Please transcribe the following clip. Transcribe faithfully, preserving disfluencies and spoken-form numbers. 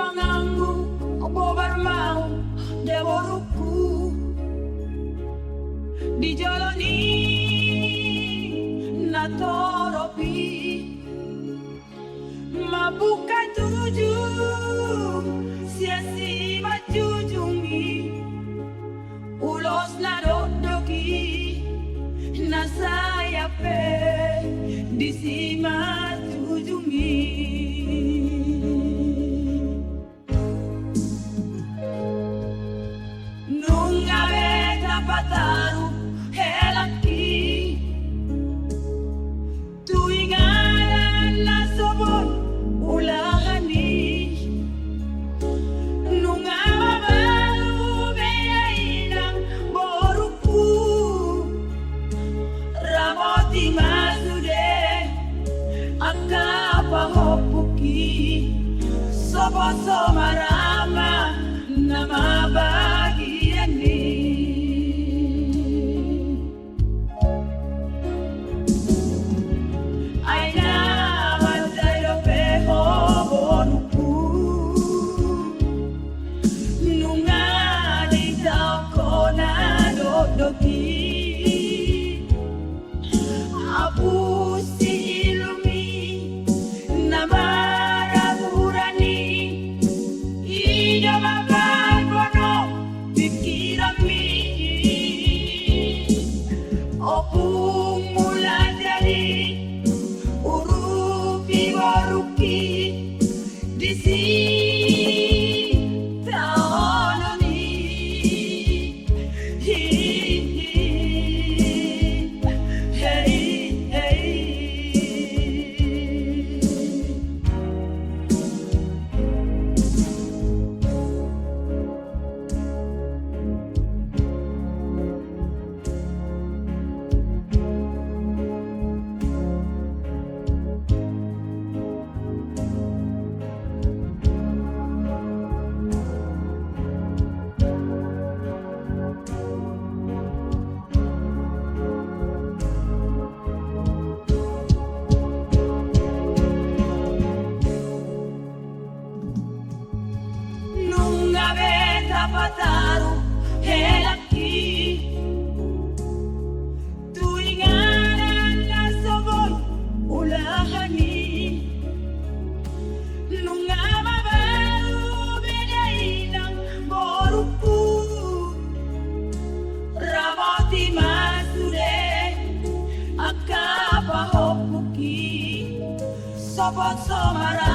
Mangangguk bobar mau da borungku di jolo ni na torop i. Mambuka jujung sian simanjujung i. Ulos na dokdok i na sayap pe di simanjujung i. Nunga be tapataru helangki tu inganan na so boi ulahan i. Nunga mabalu be da inang borungku. Ramoti ma sude angka pahompuki. So poso ma ra ma na mabagian i. Ai na manjalo pe ho borungku. Nunga ditaon ho na dokdok i. Apusi ilumi na maragurani. Ido ma baen bono pikiranmi. Ompung mula jadi urupi borungki di sitaonon i. Hi, hi, hei, hei. Nunga be tapataru helangki tu inganan na so boi ulahan i. Nunga mabalu be da inang borungku. Ramoti ma sude angka pahompuki. So poso ma ra